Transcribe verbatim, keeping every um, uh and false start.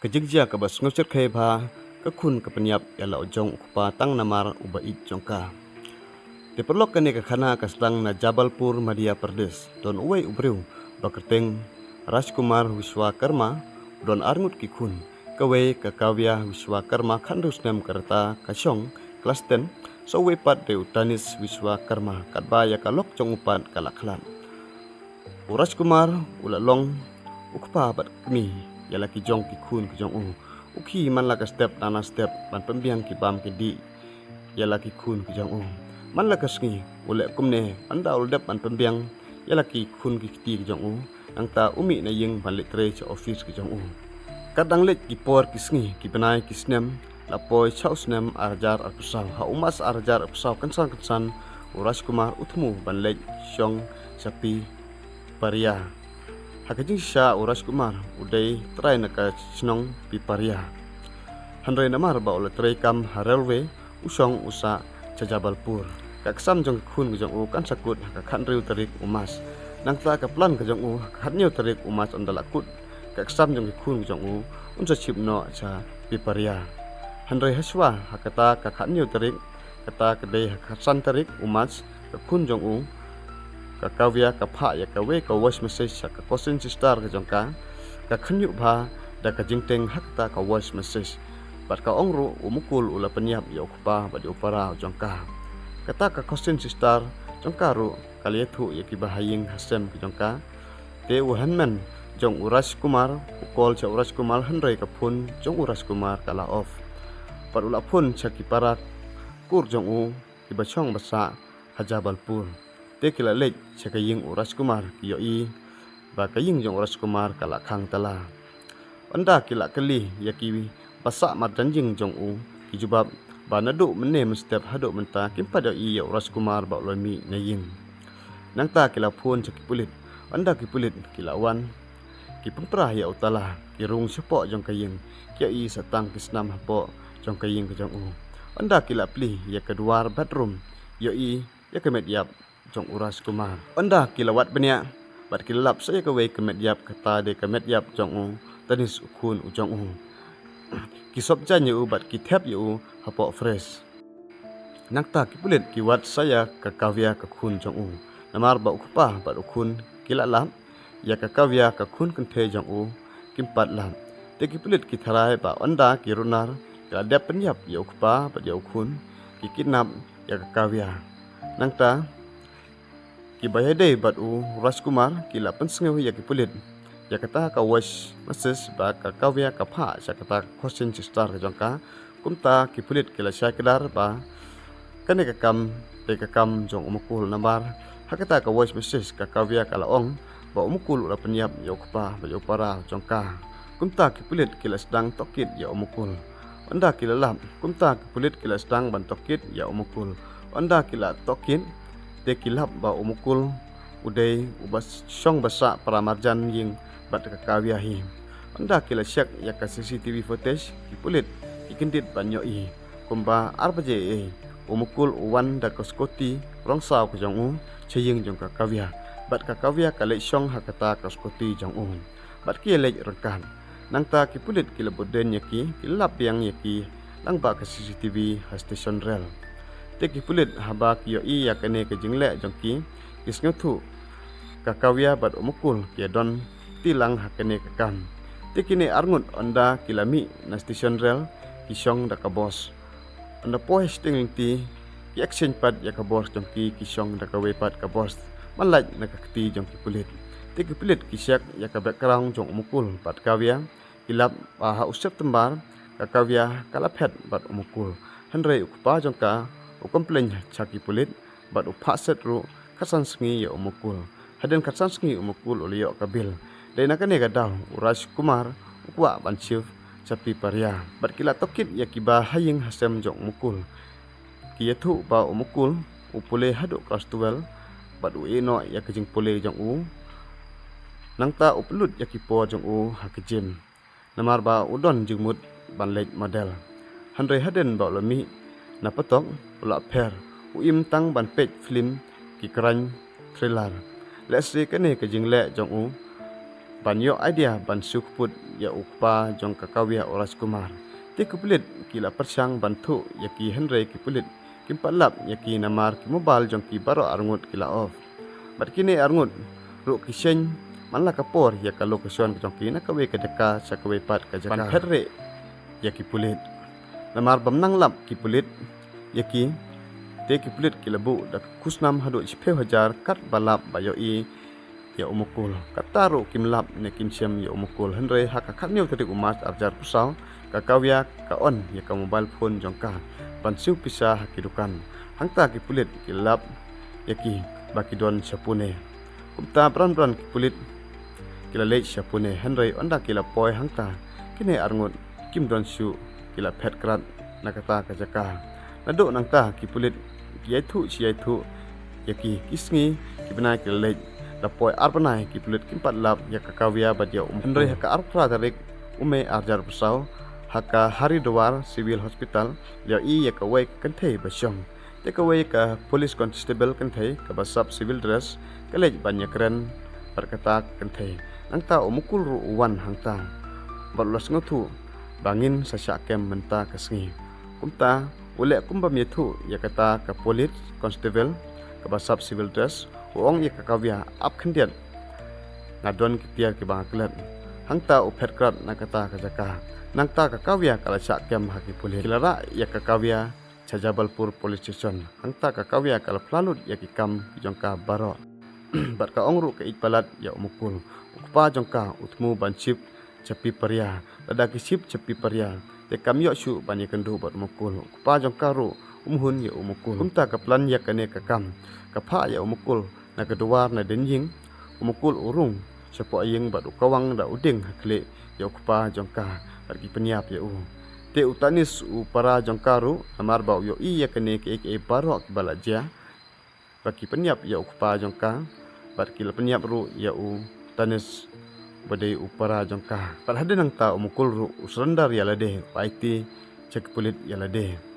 Ka jingjia kaba sngewsyrkhei bha, ka khun ka pynïap ïa la u jong u kpa tang namar uba ïeit jong ka. Te paralok, kane ka khana ka sdang na Jabalpur, Madhya Pradesh. Don uwei u briew ba kyrteng Rajkumar Vishwakarma, u don arngut ki khun. Kawei ka Kavya Vishwakarma, khathynriew snem ka rta, ka shong klas ten. Sa uwei pat dei u Tanish Vishwakarma, katba ïa ka lok jong u pat ka la khlad. U Rajkumar u la long u kpa bad kmie ïa la ki jong ki khun ki jong u. U khie man la ka step na na step ban pynbiang ki bam ki dih ïa la ki khun ki jong u. Man la ka sngi u leh kumne, ynda u la dep ban pynbiang ïa la ki khun ki kti ki jong u, nangta u mih na ïing ban leit trei sha office ki jong u. Kat dang leit ki por ki sngi, ki bnai ki snem, la poi sha u snem ar hajar arphew saw. Ha u March ar hajar arphew saw, kynsan kynsan u Rajkumar u thmu ban leit shong sha Piparia. Ha ka jingshisha u Rajkumar u dei trai na ka shnong Piparia. Hynrei namar ba u la trei kam ha railway, u shong u sah sha Jabalpur. Ka exam jong ki khun ki jong u kan sa kut ha ka khathynriew tarik u March. Nangta ka plan ka jong u, ha ka khathynñiew tarik u March ynda la kut ka exam jong ki khun ki jong u, un sa shim noh sha Piparia. Hynrei hashwa ha kata ka khathynñiew tarik, kata ka dei ha ka khatsan tarik u March, ka khun jong u ka Kavya ka phah ïa kawei ka voice message sha ka cousine sister ka jong ka, ka khynñiuh bha da ka jingtieng ha kata ka voice message. Bad ka ong ruh u Mukul u la pynïap ïa u kpa bad ïa u para u jong ka. Kata ka cousine sister jong ka ruh ka la ïathuh ïa ki ba ha ïing ha sem ki jong ka. Te u hynmen jong u Rajkumar u call sha u Rajkumar, hynrei ka phone jong u Rajkumar ka la off. Bad u la phone sha ki para kur jong u ki ba shong ba sah ha Jabalpur. Te ki la leit sha ka ïing u Rajkumar, ki ïohi ba ka ïing jong u Rajkumar ka la khang tala. Ynda ki la kylli ïa ki ba sah marjan ïing jong u, ki jubab ba naduh mynne mynstep haduh mynta kim pat ïohi ïa u Rajkumar ba u la mih na ïing. Nangta ki la phone sha ki pulit. Ynda ki pulit ki la wan, ki pynpra ïa u tala, ki rung shapoh jong ka ïing, ki ïohi sa tang ki snam hapoh jong ka ïing ka jong u. Ynda ki la plie ïa ka duwar bedroom, ïohi ïa ka met ïap jong u Rajkumar. Ynda ki la wad bniah bad ki la lap sa ïa kawei ka met ïap, kata dei ka met ïap jong u Tanish, u khun u jong u. Ki sop jaiñ ïa u bad ki thep ïa u hapoh fridge. Nangta ki pulit ki wad sa ïa ka Kavya, ka khun jong u, namar ba u kpa bad u khun ki la lap. Ïa ka Kavya, ka khun kynthei jong u, kim pat lap. Te ki pulit ki tharai ba ynda ki runar ki la dep pynïap ïa u kpa bad ïa u khun, ki kidnap ïa ka Kavya. Nangta ki ba ïadei bad u Rajkumar ki la pynsngew ïa ki pulit ïa kata ka voice message ba ka Kavya ka phah sha kata ka cousine sister ka jong ka. Kumta ki pulit ki la shai kdar ba kane ka kam dei ka kam jong u Mukul, namar ha kata ka voice message ka Kavya ka la ong ba u Mukul u la pynïap ïa u kpa bad ïa u para jong ka. Kumta ki pulit ki la sdang tohkit ïa u Mukul. Ynda ki la lap, kumta ki pulit ki la sdang ban tohkit ïa u Mukul. Ynda ki la tohkit, te ki lap ba u Mukul u dei uba shong ba sah para marjan ïing bad ka Kavya hi. Ynda ki la check ïa ka C C T V footage, ki pulit ki kyndit ban ïohi kumba ar baje ei ei, u Mukul u wan da ka scooty rong saw ka jong u sha ïing jong ka Kavya, bad ka Kavya ka leit shong ha kata ka scooty jong u. Bad ki ïaleit ryngkat. Nangta ki pulit ki la bud dien ïa ki, ki la lap biang ïa ki lyngba ka C C T V ha station rail. Te ki pulit haba ki ïohi ïa kane ka jingleh jong ki, ki sngewthuh ka Kavya bad u Mukul ki ïadon ti lang ha kane ka kam. Te kine arngut ynda ki la mih na station rail, ki shong da ka bos. Ynda poi shiteng lynti, ki exchange pat ïa ka bos jong ki, ki shong da kawei pat ka bos ban lait na ka kti jong ki pulit. Te ki pulit ki check ïa ka background jong u Mukul bad Kavya, ki lap ba ha u September ka Kavya ka la phet bad u Mukul. Hynrei u kpa jong ka u complain sha ki pulit bad u phah set ruh khatsan sngi ïa u Mukul. Hadien khatsan sngi u Mukul u la ïoh ka bail. Dei na kane ka daw u Rajkumar u kwah ban shift sha Piparia. Bad ki la tohkit ïa ki ba ha ïing ha sem jong u Mukul. Ki ïathuh ba u Mukul u pule haduh klas twelve bad u ïeh noh ïa ka jingpule jong u. Nangta u pynlut ïa ki por jong u ha ka gym, namar ba u don jingmut ban leit model. Hynrei hadien ba u la mih na patok, u la pher, u im tang ban peit film ki crime thriller. Lehse kane ka jingleh jong u ban ïoh idea ban shu kput ïa u kpa jong ka Kavya, u Rajkumar. Te ki pulit ki la pyrshang ban thuh ïa ki hynrei ki pulit kim pat lap ïa ki namar ki mobile jong ki baroh arngut ki la off. Bad kine arngut ruh ki sheng man la ka por ïa ka location jong ki na kawei ka jaka sha kawei pat ka jaka ban phet rieh ïa ki pulit. Namar bym nang lap ki pulit ïa ki, te ki pulit ki la buh da ka khusnam haduh shiphew hajar kat ba lap ba ïohi ïa u Mukul. Kata ruh kim lap ne kim shem ïa u Mukul, hynrei ha ka khatnïew tarik u March arhajar arphew saw, ka Kavya ka on ïa ka mobile phone jong ka ban siew pisa ha ki dukan. Hangta ki pulit ki lap ïa ki ba ki don sha Pune. Kumta bran bran ki pulit ki la leit sha Pune, hynrei ynda ki la poi hangta, kine arngut kim don shuh, ki la phet krat na kata ka jaka. Naduh nangta ki pulit ki ïai thuh shi ïai thuh ïa ki, ki sngi ki bnai ki la leit. La poi ar bnai ki pulit kim pat lap ïa ka Kavya bad ïa u Mukul. Hynrei ha ka arphew phra tarik u Mei arhajar arphew saw, ha ka Haridwar Civil Hospital la ïohi ïa kawei ka kynthei ba shong. Te kawei ka police constable kynthei kaba sap civil dress ka leit ban ïakren bad kata ka kynthei. Nangta u Mukul ruh u wan hangta bad u la sngewthuh ba ngin sa shah kem mynta ka sngi. Kumta u leh kum bym ïathuh ïa kata ka police constable kaba sap civil dress, u ong ïa ka Kavya, ap khyndiat, nga don ki tiar kiba nga klet. Hangta u phet krat na kata ka jaka. Nangta ka Kavya ka la shah kem ha ki pulit. Ki la rah ïa ka Kavya sha Jabalpur Police Station. Hangta ka Kavya ka la phla lut ïa ki kam jong ka baroh. Bad ka ong ruh ka ïeit palat ïa u Mukul. U kpa jong ka u thmu ban ship sha Piparia. Lada ki ship sha Piparia, te kam ïoh shuh ban ïakynduh bad u Mukul. U kpa jong ka ruh um hun ïa u Mukul. Kumta ka plan ïa kane ka kam. Ka phah ïa u Mukul na ka duwar na dien ïing. U Mukul u rung shapoh ïing bad u Kawang da u dieng ha khlieh ïa u kpa jong ka bad ki pynïap ïa u. Te u Tanis u para jong ka ruh, namar ba u ïohi ïa kane kaei kaei baroh kiba la jia, ba ki pynïap ïa u kpa jong ka bad ki la pynïap ruh ïa u Tanis ba dei u para jong ka. Bad hadien nangta u Mukul ruh u surrender ïa lade, u aiti sha ki pulit ïa lade.